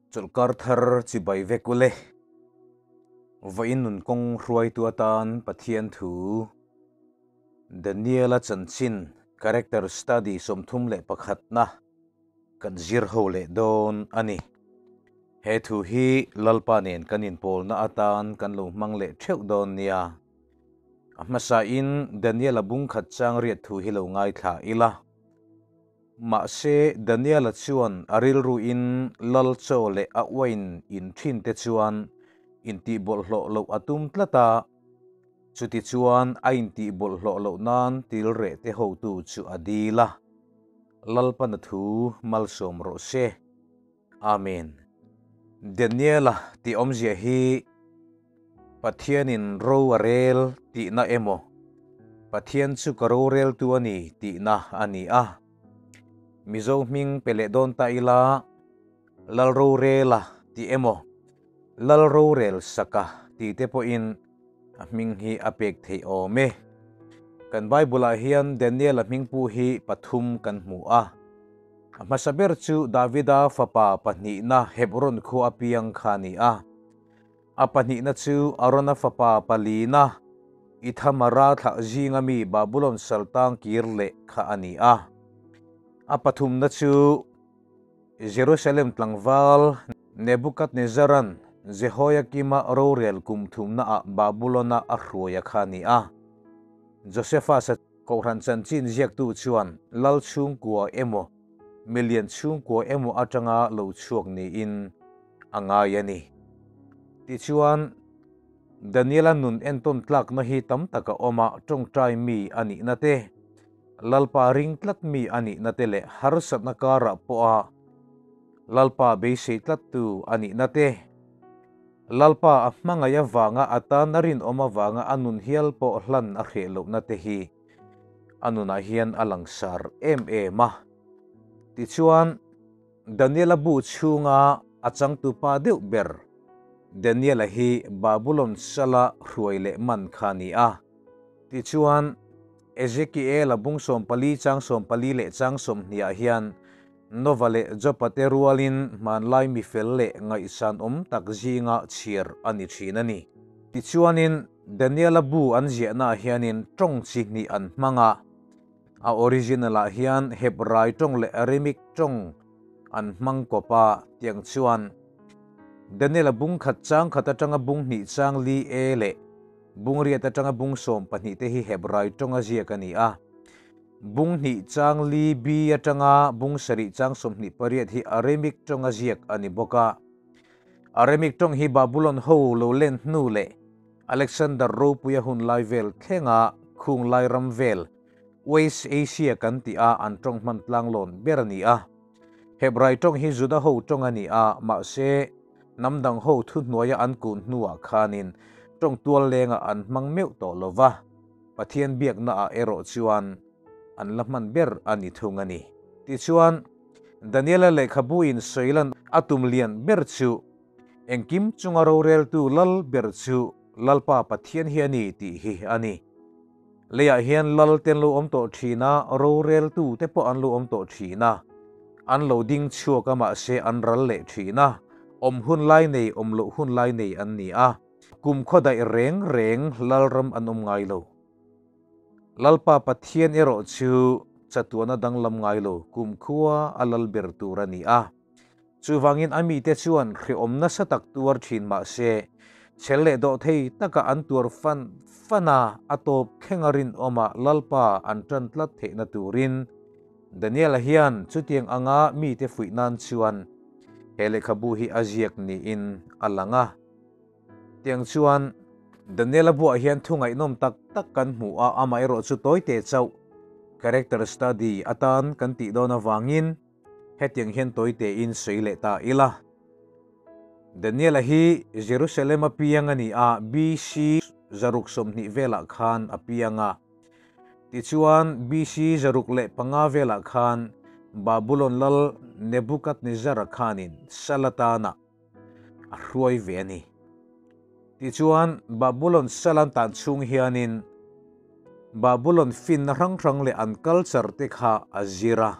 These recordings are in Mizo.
Chawlhkar thar chibai vek ule. Vawiin nun kawng hruaitu atan Pathian thu Daniela chanchin character study 31na kan zir ho leh dawn a ni. He thu hi Lalpa nen kan inpawlna atan kan lo hmang leh theuh dawn nia. A hmasain Daniela bung khat chang riat thu hi lo ngaithla ila. Mahse, Daniela chuan a rilruin lal chaw leh a uain in thin te chuan intihbawlhhlawh loh a tum tlat a, chutichuan a intihbawlhhlawh loh nan tilreh te hotu chu a dil a. Lalpana thu malsawm rawh se. Amen. Daniela tih awmzia hi Pathianin ro a rel tihna emaw, Pathian chu ka roreltu a ni tihna a ni a. Mizo hming pe leh dawn ta ila, Lalrorela tih emaw, Lalrorelsaka tih te pawhin a hming hi a pek theih awm e. Kan Bible-ah hian Daniela hmingpu hi pathum kan hmu a. A hmasa ber chu Davida fapa pahnihna Hebron khua apiang kha a ni a. A pahnihna chu Arona fapa palina Ithamara thlah zinga mi Babulon saltang kir leh kha a ni a. A pathumna chu Jerusalem tlangval Nebukadnezaran Jehoiakima rorel kum thumnaah Babulona a hruaia kha a ni a. Josephus-a Kohhran chanchin ziaktu chuan lal chhungkua emaw, milian chhungkua emaw atanga lo chhuak niin a ngai a ni. Tichuan, Daniela nun entawn tlakna hi tam tak a awm a, tawngtai mi a nihna te, Lalpa ring tlat mi a nihna te leh harsatna karah pawha Lalpa beisei tlattu a nihna te, Lalpa a hmangaih avanga a tan a rinawm avanga a nun hial pawh hlan a hreh lohna te hi a nunah hian a langsar em em a. Tichuan, Daniela bu chhunga a changtupa deuh ber Daniela hi Babulon sala hruai leh man kha a ni a. Tichuan, Ezekiela bung 14 chang 14 leh chang 20 ah hian Nova leh Jopa te rualin hmanlai mifel leh ngaihsanawm tak zinga chhiar a ni thin a ni. Tichuanin, Daniela bu an ziahnaah hianin tawng chi hnih an hmang a, a original-ah hian Hebrai tawng leh Aramaic tawng an hmang kawp a, tiang chuan Daniela bung khat chang khat atanga bung hnih chang li e leh bung riat atanga bung 12 te hi Hebrai tawnga ziak a ni a. Bung hnih chang li bi atanga bung sarih chang 28 hi Aramaic tawnga ziak a ni bawk a. Aramaic tawng hi Babulon ho lo len hnu leh Alexander ropuia hun lai vel thlenga khung lai ram vel, West Asia kan tih a an tawng hman tlanglawn ber a ni a. Hebrai tawng hi Juda ho tawng a ni a, mahse hnam dang ho thuhnuaia an kun hnuah khanin tawng tual lengah an hmang meuh tawh lo va. Pathian biaknaah erawh chuan an la hman ber a ni thung a ni. Tichuan, Daniela lehkhabu in sawilan a tum lian ber chu engkim chunga roreltu lal ber chu Lalpa Pathian hi a ni tih hi a ni. Leiah hian lal te an lo awm tawh thin a, roreltu te pawh an lo awm tawh thin a, an lo ding chhuak a mahse an ral leh thin a, awm hun lai nei awm loh hun lai nei an ni a. Kum khaw daih reng reng Lalram an awm ngai lo. Lalpa Pathian erawh chu chatuana danglam ngai lo kum khua a lal ber tur a ni a. Chuvangin a mite chuan hrehawm nasa tak tuar thin mah se, chhel leh dawh thei taka an tuar fan fan a, a tawp thlenga rinawma Lalpa an tan tlat theihna turin Daniela hian chutiang anga mite fuih nan chuan he lehkhabu hi a ziak niin a lang a. Tiang chuan Daniela buah hian thu ngaihnawm tak tak kan hmu a, amaherawh chu tawite chauh character study atan kan tih dawn avangin hetiang hian tawitein sawi leh ta ila. Daniela hi Jerusalem a piang a ni a, BC 120 velah khan a piang a. Tichuan BC 605 velah khan Babulon lal Nebuchadnezzar-a khanin Salatana a hruai ve a ni. Tichuan, Babulon sal an tan chhung hianin Babulon finna hrang hrang leh an culture te kha a zir a.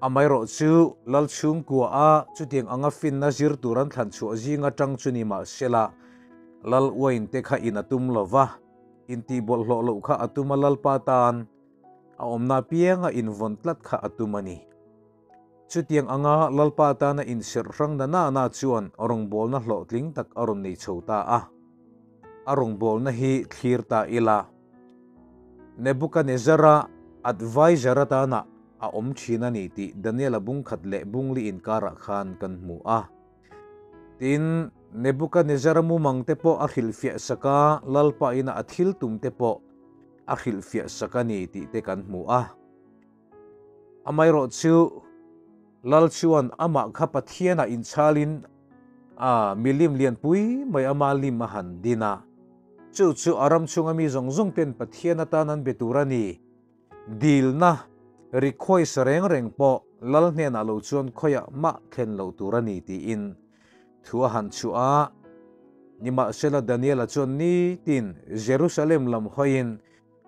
Amaherawhchu, Lal chhungkua a chutiang anga finna zir tur an thlan chhuah zing atang chu ni mah sela, Lal uain te kha in a tum lo va, intihbawlhhlawh loh kha a tum a Lalpa tan a awmna apianga invawn tlat kha a tum a ni. Chutiang anga Lalpa tana inserh hrang na na na chuan rawngbawlna hlawhtling tak a rawn nei chho ta a. A rawngbawlna hi thlir ta ila. Nebukanezzara adviser atana a awm thin a ni tih Daniela bungkhat leh bungli inkarah khan kan hmu a. Tin, Nebukanezzara mumang te pawh a hrilhfiah sak a, Lalpa ina a thil tum te pawh a hrilhfiah sak a ni tih te kan hmu a. Amaherawhchu, Lal chuan amah kha Pathianah inchhalin a milim lianpui mai ama lim a han din a. Chu chu a ram chhunga mi zawng zawng ten Pathian atan an be tur a ni. Dilna, request, reng reng pawh Lal hnenah lo chuan khawiah mah thlen loh tur a ni tiin thu a han chhuah a. Nimahsela Daniela chuan nitin Jerusalem lam hawiin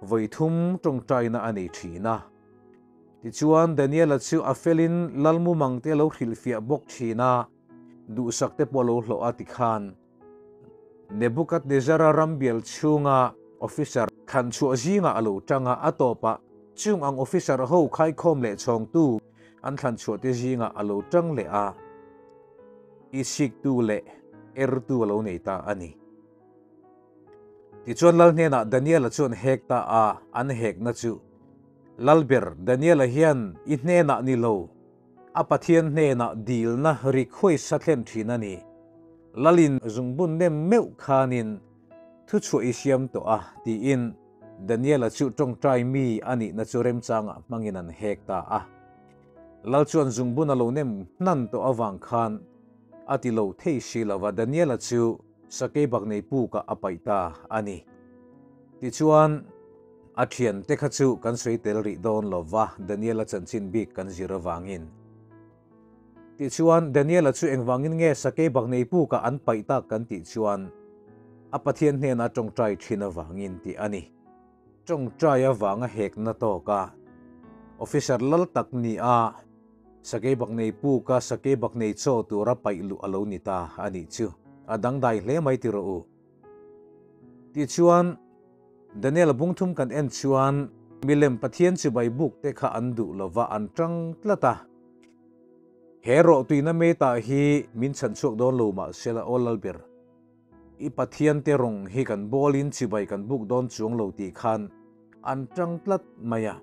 vawi thum tawngtaina a nei thin a. Tichuan Daniela chu a felin Lal mumang te lo hrilhfiah bawk thin a, duhsak te pawh lo hlawh a tikhan Nebuchadnezzar-a rambial chhunga officer thlan chhuah zingah a lo tang a, a tawpah chung ang officer ho khaikhawm leh chhawngtu an thlan chhuahte zingah a lo tang leh a, isiktu leh ertu a lo nei ta a ni. Tichuan Lal hnenah Daniel-a chuan hek ta a, an hekna chu, Lalber, Daniel-a hian i hnenah ni lo, A Pathian hnenah dilna request a thlen thin a ni. Lalin zungbun nem meuh khanin thuchhuah i siam tawh a, tiin Daniela chu tawngtai mi a nihna chu remchangah hmangin an hek ta a. Lal chuan zungbun a lo nem hnan tawh avang khan a ti lo thei si lova Daniela chu sakei baknei pukah a paih ta a ni. Tichuan. A thiante kha chu kan sawi tel rih dawn lo va, Daniela chanchin bik kan zir avangin. Tichuan, Daniela chu engvangin nge sakei baknei pukah an paih tak kan tih chuan a Pathian hnena tawngtai thin avangin tih a ni. Tawngtai avanga hekna tawka officer lal tak ni a, sakei baknei puka sakei baknei chaw tura paih luh a lo ni ta a nih chu. A dangdai hle mai ti rawh u. Tichuan, Daniel bungthum kan en chuan milem Pathian chibai buk te kha an duh lova an tang tlat a. He rawhtuina meta hi min chhan chhuak dawn lo mahsela aw Lalber, i Pathian te rawng hi kan bawlin chibai kan buk dawn chuang lo tih khan an tang tlat mai a.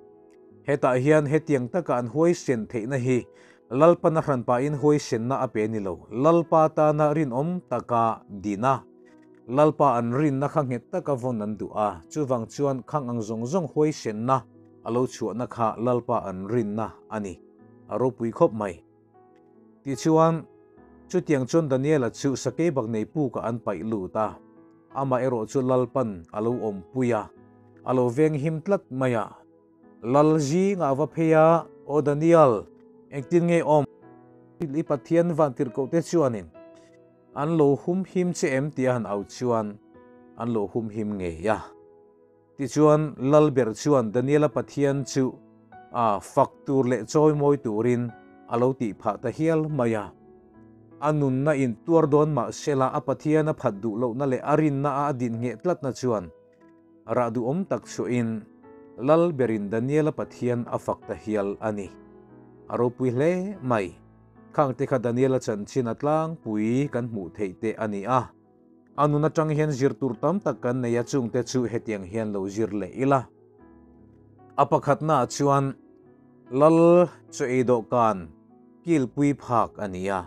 Hetah hian hetiang taka an huaisen theihna hi Lalpana hranpain huaisenna a pe ni lo, Lalpa tana rinawm taka din a, Lalpa an rinna kha nghet taka vawn an duh a, chuvang chuan khang ang zawng zawng huaisenna a lo chhuahna kha Lalpa an rinna a ni. A ropui khawp mai. Tichuan, chutiang chuan Daniela chu sakei bak nei pukah an paih lut a, amah erawh chu Lalpan a lo awmpui a, a lo veng him tlat mai a. Lal zingah a va phei a, Aw Daniel, engtin nge awm? I Pathian vantirhkohte chuanin an lo hum him che em tih a han au chuan an lo hum him ngei a. Tichuan, Lalber chuan Daniela Pathian chu a fak tur leh chawimawi turin a lo tih phah ta hial mai a. A nunna in tuar dawn mah sela a Pathian a phat duh lohna leh a rinna a a din ngheh tlatna chuan rah duhawm tak chhuahin Lalberin Daniela Pathian a fak ta hial a ni. A ropui hle mai. Khangte kha Daniela chanchin a tlangpui kan hmuh theih te a ni a. A nun atang hian zir tur tam tak kan nei a, chungte chu hetiang hian lo zir leh ila. A pakhatnaah chuan Lal chaw ei dawhkan kilpui phak a ni a.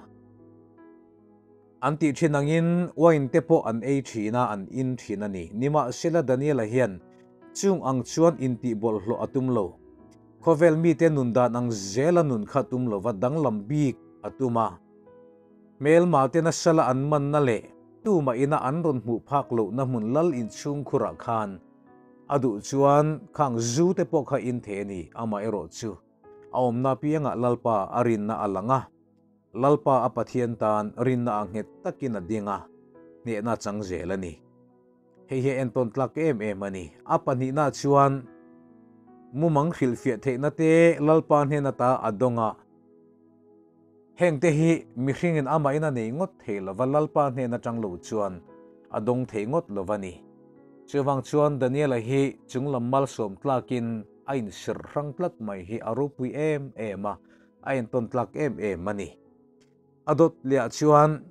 An tih thin angin wine te pawh an ei thin a, an in thin a ni. Nimahsela Daniela hian chung ang chuan intih bawlhhlawh a tum lo. Khawvel mite nun dan ang zela nun kha tum lova danglam bik a tum a. Hmelma te nasa la an manna leh tumah ina an rawn hmuh phak lohna hmun lal inchhung khurah khan a duh chuan khang zu te pawh kha in thei a ni, amaherawh chu a awmna piangah Lalpa a rinna a lang a, Lalpa a Pathian tan rinna ah nghet takin a ding a, hnehna chang zel a ni. Hei hi a entawn tlak em em a ni. A pahnihna chuan mumang hrilhfiah theihna te Lalpa hnen ata a dawng a. Hengte hi mihringin amahin a nei ngawt thei lova, Lalpa hnen atang lo chuan a dawng thei ngawt lo va ni. Chuvang chuan Daniela hi chunglam malsawm tlakin a insir hrang tlat mai hi a ropui em em a, a entawn tlak em em a ni. A dawt lehah chuan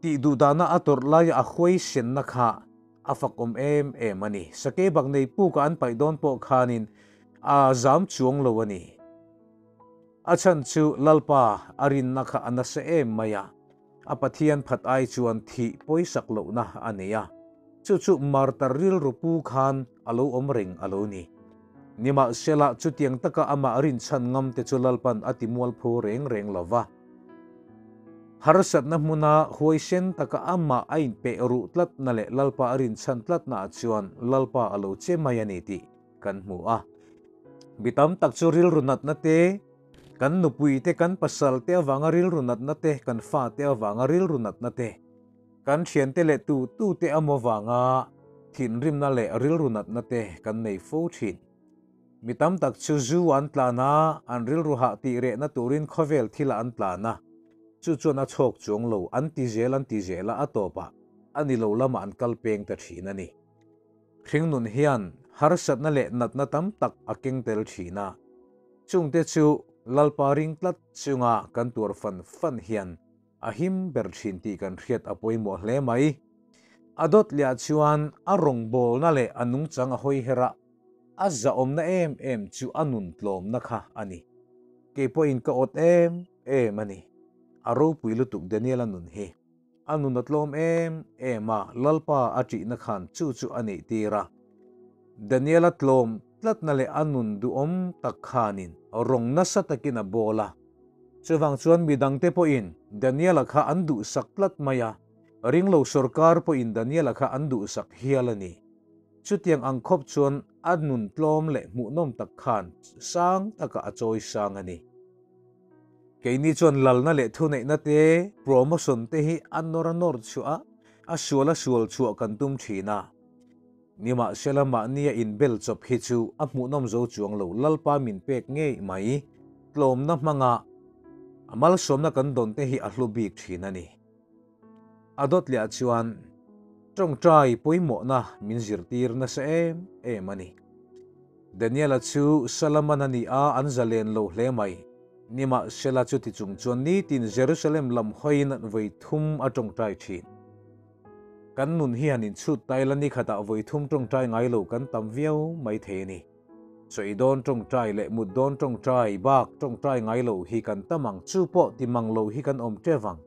tih duh dahna a tawrh laia a huaisenna kha a fakawm em em a ni. Sakei bak nei puka an paih dawn pawh khanin a zam chuang lo a ni. A chhan chu Lalpa a rinna kha a nasa em mai a, a Pathian phat ai chuan thih pawisak lohna a nei a, chu chu martar rilru pu khan a lo awm reng a lo ni. Nimahsela, chutiang taka amah rinchhan ngam te chu Lalpan a ti mualpho reng reng lo va. Harsatna hmuna huaisen taka amah a inpeh ruh tlatna leh Lalpa a rinchhan tlatnaah chuan Lalpa a lo che mai a ni tih kan hmu a. Mi tam tak chu rilru natna te, kan nupui te, kan pasal te avanga rilru natna te, kan fa te avanga rilru natna te, kan thiante leh tu tu te amaw vanga thinrimna leh rilru natna te kan nei fo thin. Mi tam tak chu zu an tlan a, an rilru hah tih rehna turin khawvel thilah an tlan a, chu chuan a chhawk chuang lo, an ti zel an ti zel a, a tawpah a ni lo lamah an kal peng ta thin a ni. Hringnun hian harsatna leh natna tam tak a keng tel thin a, chungte chu Lalpa ring tlat chunga kan tuar fan fan hian a him ber thin tih kan hriat a pawimawh hle mai. A dawt liah chuan a rawngbawlna leh a nungchang a hawi her a, a zahawmna em em chu a nun tlawmna kha a ni. Kei pawhin ka awt em em a ni. A ropui lutuk Daniela nun hi. A nun a tlawm em em a, Lalpa a ṭihna khan chu chu a neih tir a. Daniela tlawm tlatna leh a nun duhawm tak khanin rawng nasa takin a bawl a. Chuvang chuan midangte pawhin Daniela kha an duhsak tlat mai a, ringlo sorkar pawhin Daniela kha an duhsak hial a ni. Chutiang ang khawp chuan a nun tlawm leh hmuhnawm tak khan sang takah a chawi sang a ni. Keini chuan lalna leh thuneihna te, promotion te hi a nawr a nawr chhuah a, a sual a sual chhuah kan tum thin a. Nimahsela mahnia inbel chawp hi chu a hmuhnawm zo chuang lo Lalpa min pek ngei mai, tlawmna hmanga a malsawmna kan dawn te hi a hlu bik thin a ni. A dawt leh ah chuan tawngtai pawimawhna min zirtir nasa em em a ni. Daniela chu Salaman a ni a, an zalen lo hle mai. Nimahsela chuti chung chuan nitin Jerusalem lam hawiin an vawi thum a tawngtai thin. Kan nun hi han inchhut ta ila nikhatah vawi thum tawngtai ngai lo kan tam viau mai thei a ni. Sawi dawn tawngtai leh mut dawn tawngtai bak tawngtai ngai lo hi kan tam ang, chu pawh ti mang lo hi kan awm teuh ang.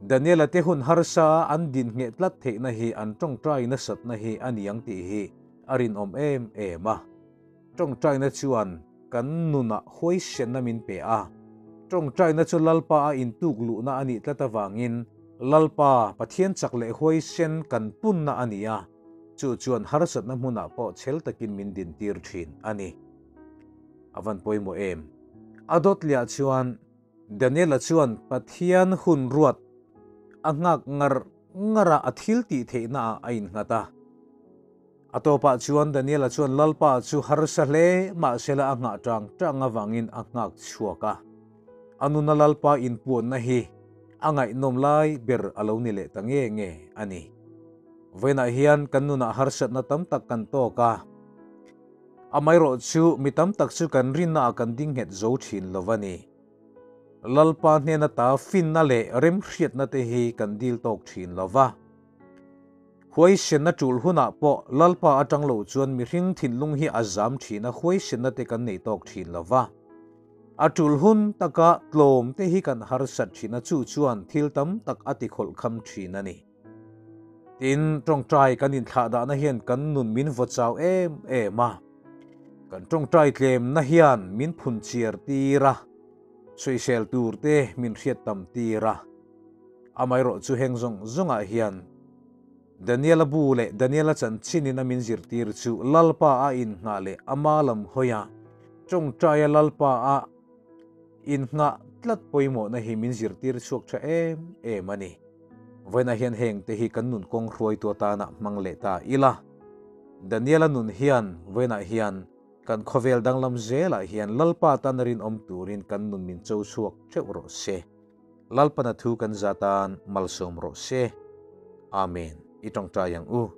Daniela te hun harsa a an din ngheh tlat theihna hi an tawngtai nasatna hi a ni ang tih hi a rinawm em em a. Tawngtaina chuan kan nunah huaisenna min pe a. Tawngtaina chu Lalpa a intuk luhna a nih tlat avangin Lalpa Pathian chak leh huaisen kan punna a ni a, chu chuan harsatna hmunah pawh chhel takin min dintir thin a ni. A van pawimawh em? A dawt liah chuan Daniela chuan Pathian hun ruat a nghak ngar ngar a, a thil tih theihna ah a innghat a. A tawpah chuan Daniela chuan Lalpa chu harsa hle mahsela a nghah tang tang avangin a nghak chhuak a. A nuna Lalpa inpuanna hi a ngaihnawm lai ber a lo ni leh ta nge nge a ni. Vawiinah hian kan nunah harsatna tam tak kan tawk a. Amaherawhchu, mi tam tak chu kan rinnaah kan ding nghet zo thin lo a ni. Lalpa hnena ta finna leh remhriatna te hi kan dil tawk thin lo va. Huaisenna tul hunah pawh Lalpa atang lo chuan mihring thinlung hi a zam thin a, huaisenna te kan nei tawk thin lo va. A tul hun taka tlawm te hi kan harsat thin a, chu chuan thil tam tak a tikhawlh kham thin a ni. Tin, tawngtai kan inthlahdahna hian kan nun min vaw chau em em a. Kan tawngtai tlemna hian min phun chiar tir a, sawisel tur te min hriat tam tir a. Amaherawh chu heng zawng zawngah hian Daniela bu leh Daniela chanchinin a min zirtir chu Lalpa a innghah leh ama lam hawi a, tawngtaia Lalpa a innghah tlat pawimawhna hi min zirtir chhuak tha em em a ni. Vawiinah hian heng te hi kan nun kawng hruaitu atana hmang leh ta ila. Daniela nun hian vawiinah hian Kan khawvel danglam zelah hian Lalpa tan rinawm turin kan nun min cho chhuak theuh rawh se. Lalpan a thu kan zatan malsawm rawh se. Amen. I tawngtai ang u.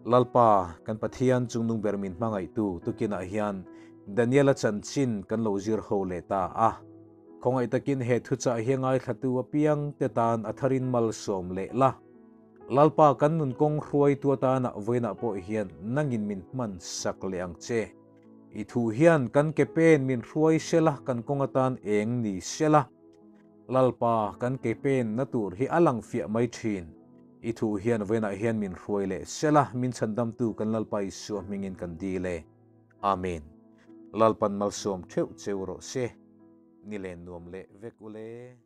Lalpa, kan Pathian chungnung ber min hmangaihtu tukinah hian Daniela chanchin kan lo zir ho leh ta a. Khawngaih takin he thuchah hi ngaithlatu apiang te tan a tharin malsawm leh la. Lalpa kan nun kawng hruaitu atana vawiinah pawh hian nangin min hman sak leh ang che. I thu hian kan ke pen min hruai sela kan kawng atan eng ni sela. Lalpa kan ke pen na tur hi a lang fiah mai thin. I thu hian vawiinah hian min hruai leh sela min chhandamtu kan Lalpa Isua hmingin kan dil e. Amen. Lalpan malsawm theuh cheu rawh se. Ni len nuam leh vek ule.